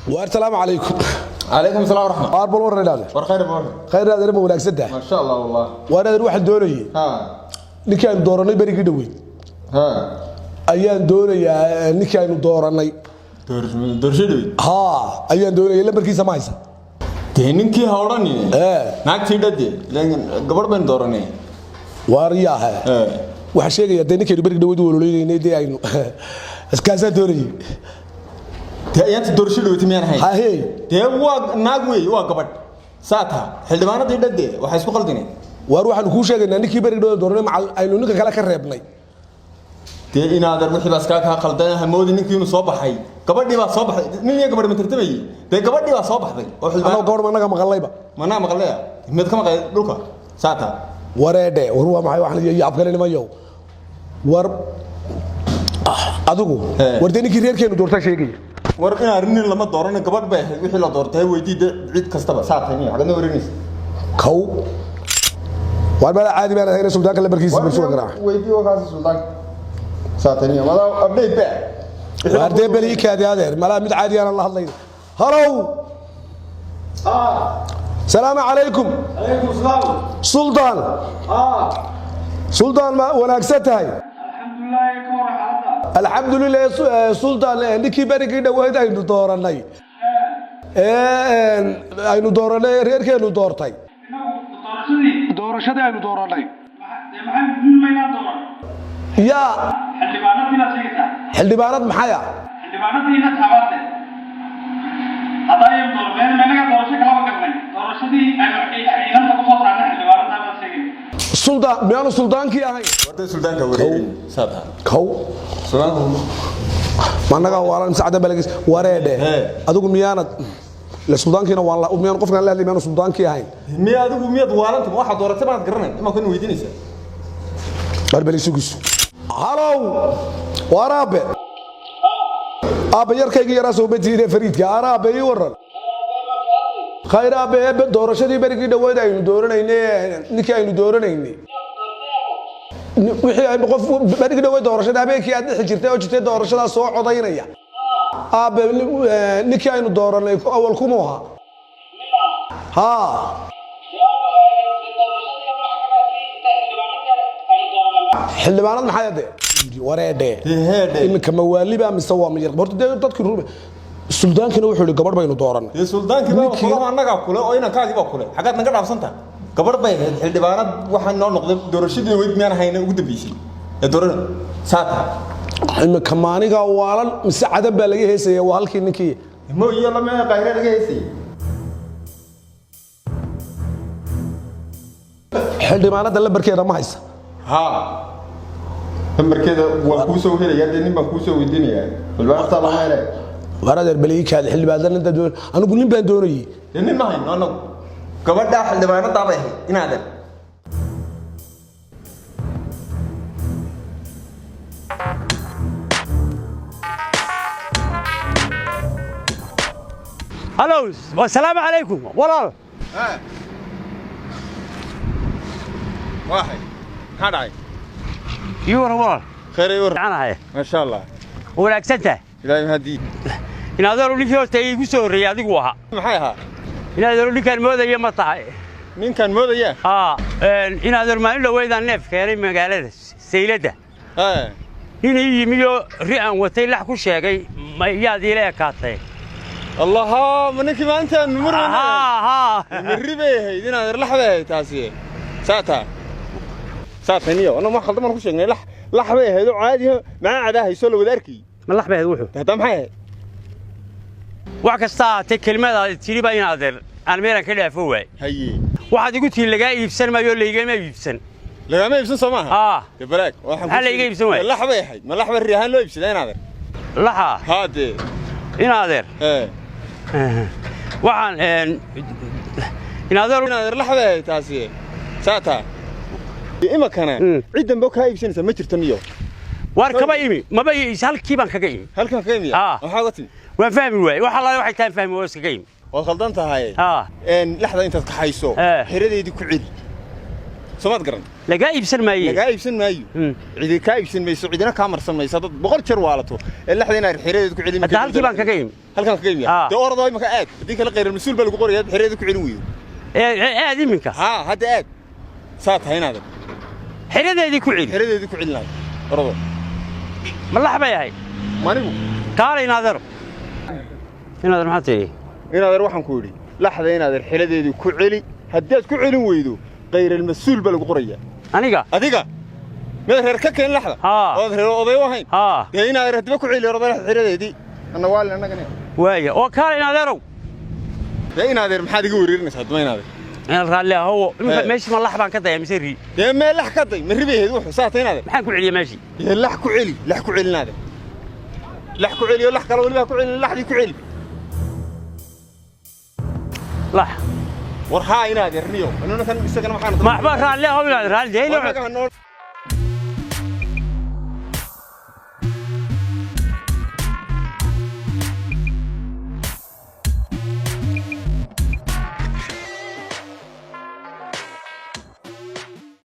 Waar, salaamu calaykum. Calaykum salaam waraxmat. Waar, bal warran idhaahde. War khayr war. Khayr adeer, ma wanaagsan tahay? Ma sha Allah wallah. Waar adeer, waxaan doonayay ninkii aynu dooranay berigii dhoweyd ayaan doonayaa, ninkii aynu dooranay. Doorasho dhoweyd? Haa, ayaan doonayay. Lambarkiisa ma haysa? Dee ninkii ha odhanine. Naagtii dhade, gabadh baynu dooranay. Waar yaahe, waxaan sheegayaa dee ninkaynu berigii dhoweyd u ololeynaynay, dee aynu iskaasaan doonayay. Dee ayaanta doorasho dhoweyta miyaan ahayn? Hahey. Dee waa naag wey, waa gabadh saa taha, xildhibaanadii dhade waxay isku qaldineen. Waar, waxaanu kuu sheegaynaa ninkii berigii dhoweyd dooranay, macal aynu ninka kale ka reebnay. Dee inaadan wixii baa iskaa kaa qaldan, hamoodi ninkii inuu soo baxay. Gabadhii baa soo baxday. Nin iyo gabadh ma tartamayey? Dee gabadhii baa soo baxday oo annago xildhibaan. Gabadh ma annaga maqallayba? Manaa maqlaya, mid ka maqlay dhulka saa taha. Wareedhe, war waa maxay waxan iyo yaabkale nimayow? War adigu. War dee ninkii reerkeenu doortaa sheegaya. War inaan nin lama dooran, gabadh bay ahayd wixii la doortay. Weydii dee cid kastaba saa tahay, niyo xagadna warinaysa. Kow, waar meel caadi baan ahayna, suldaanka lambarkiisa bal suga garaac. Weydii wakaasi suldaanka saa tahay, niyo madaa update ba. Waar dee beli kaadi adeer, malaa mid caadi aanan la hadlayna. Halow, salaamu calaykum. عليكم السلام. Suldaan, suldaan, ma wanaagsan tahay? الحمد لله، كور حالته. Alxamdulilah. Suldaan, ninkii berigii dhoweyd aynu dooranay ee aynu dooranay ee reerkeenu doortay. Doorashadii aynu dooranay maxay nin maynaan dooran? Yaa? Xildhibaanadiina sheegaysaa? Xildhibaanad maxaya? Xildhibaanadiina taabaadle haddaynu doorneen, inaga doorasho kalaba galnay, doorashadii aynu inanta kusoo saarnay xildhibaanada baad sheegay. Suldaan, miyaanu suldaankii ahayn? Warda suldaanka wareegay saa tahay. Kow. Suldaanka. Managa waalan sacda balagis wareedhe. Adigu miyaanad la suldaankiina waan la miyaan qofkan la hadlay, miyaanu suldaankii ahayn? Miya adigu miyaad waalanta? Ma waxaad dooratay baad garanay imaa kan weydiinaysaa? Barbali sugisu. Halow, waar aabe, aabe, yarkaygii yaraa soo batiine Fariidka ar. Aabe, ii waran. Khayr aabe. Eebe doorashadii berigii dhoweyd aynu dooranaynay, ninkii aynu dooranaynay, wixii aynu qof berigii dhoweyd doorashada habeenkii aad dhixi jirtay oo jirtay doorashadaa soo codaynaya, aabe, ninkii aynu dooranay awal kumuu ahaa? Haa. Xildhibaanad maxay ade? Wareedhe. Heedhe. Iminka mawaaliba mise waa miyar? Horta dee dadkii suldaankina wuxuu yihi gabadh baynu dooranay. Dee suldaankii baa kulaha, annagaa kule oo inankaagii baa kule, xaggaad naga dhaafsanta? Gabadh bay ahayd xildhibaanad, waxaa noo noqday doorashadii weyd miyaan hayna ugu dambeysay ee doorada saa tahay. Iminka maaniga waalan mise cadan baa laga heesaya? Waa halkii ninkii. Mo iyo lama qaahira laga heysayay. Xildhibaanada lambarkeeda ma haysa? Haa, lambarkeeda waan kuu soo helayaa, dee nin baan kuu soo weydiinayaa, xildhibaantaa lama hele. War adeer, baliikaada xildhibaanada ninta doon, anigu nin baan doonayay. Dee nin ma hayno annagu, gabadhaa xildhibaanadaa bay ahayd inaadan. Halow, wasalaamu calaykum walaal. Waaxay, maxaa dhacay? Ii waran walaal. Khayr, ii waran. Fiicanahay. Maasha Allah. Wanaagsan tahay. Ilaahay mahadii. In adeeru ninkii horta iigu soo horreeyey adigu ahaa. Maxay ahaa? In adeeru ninkaan moodaya ma tahay? Ninkaan moodaya? Haa, in adeer, maalin dhoweydaan neef keenay magaalada sayladda. Nin ii yimiyoo ri aan watay lax ku sheegay, ma yaad iila ekaatay? Allaha, ma ninkii maalintaan murmana? Haa haa. Mirri bay ahayd inaad, lax bay ahayd taasi saa taa saa taniyo anna ma khaldan baan ku sheegnay, lax lax bay ahayd oo caadi ah, maxaa cadaa hayso la wada arkayey. Ma lax bay ahayd wuxuu? Hadda maxay ahayd? Wax kasta ahaatee, kelimadaadi tidhi baa in adeer aan meelaan ka dhaafo waay. Haye. Waxaad igu tihi lagaa iibsan maayo, laygama iibsan. Lagama iibsan soo maaha? Haa. Dee balaag waxaan Maxaa kuu layga sheegay- iibsan waayey? Lax bay ahayd, ma lax bay riyahaan loo iibsadaa inaadeer? Laxa. Haa dee. In adeer. Ee. Waxaan in adeer. Inaadeer, lax bay ahayd taasi saa taa imakana. Cid dambe kaa iibsanaysaa ma jirto niyo. Waar kama imi, maba halkii baan kaga imi. Halkan kaga imiya? Haa. Maxaa uga timi? Waan fahmi waayey, wax allaale waxay tahay fahmi waa iskaga imi. Waad khaldan tahay. Haa. Een laxda intaad kaxayso xeradeedii ku celi, soomaad garan? Lagaa iibsan maaye. Lagaa iibsan maayo. Cidi kaa iibsan mayso, cidina kaa marsan mayso dad 100 jeer waalato ee laxda inaad xeradeed ku celi. Hadda halkii baan kaga imi. Halkan kaga imiya. Ah. Dee orodoo imika aad, haddii kale khayral mas-uul baa lagu qoraya xereeda ku celin weydo. Aad iminka. Haa, hadda aad saa tahay inaadan Xeradeedii ku celi. Xeradeedii ku celin lahayd, orodoo. Ma lax bay ahayd? Manigu. Kaalay inaadeero, inaadeer, maxaa tidhi? Inaadeer, waxaan ku idhi laxda inaadeer xeradeedii ku celi, haddii aad ku celin weydo khayral mas-uul baa lagu qorayaa. Aniga? Adiga miyaad reer ka keen laxda? Haa. Ood reer oday u ahayn? Haa. Dee inaadeer haddiba ku celi orodoo laxda xeradeedii, anna waalin annagana. Waaya, oo kaalay inaadeerow. Dee inaadeer, maxaad iga wereerinaysaa haddaba inaadeer? Inaad raalli ahowo iminka. Ee. Meeshii ma lax baan ka daya mise ri? Dee mee lax ka day, ma ribay ahayd wuxuu saata inaadeer? Maxaan ku celiya meeshii? Dee lax ku celi, lax ku celi inaadeer, lax ku celi oo lax kale weliba ha ku celin, laxdii ku celi. Lax. War haa inaadeer, niyo anuna kan isagana waxaan Ma waxba, raalli ahow inaadeer, raalli dee. Annaga ha noo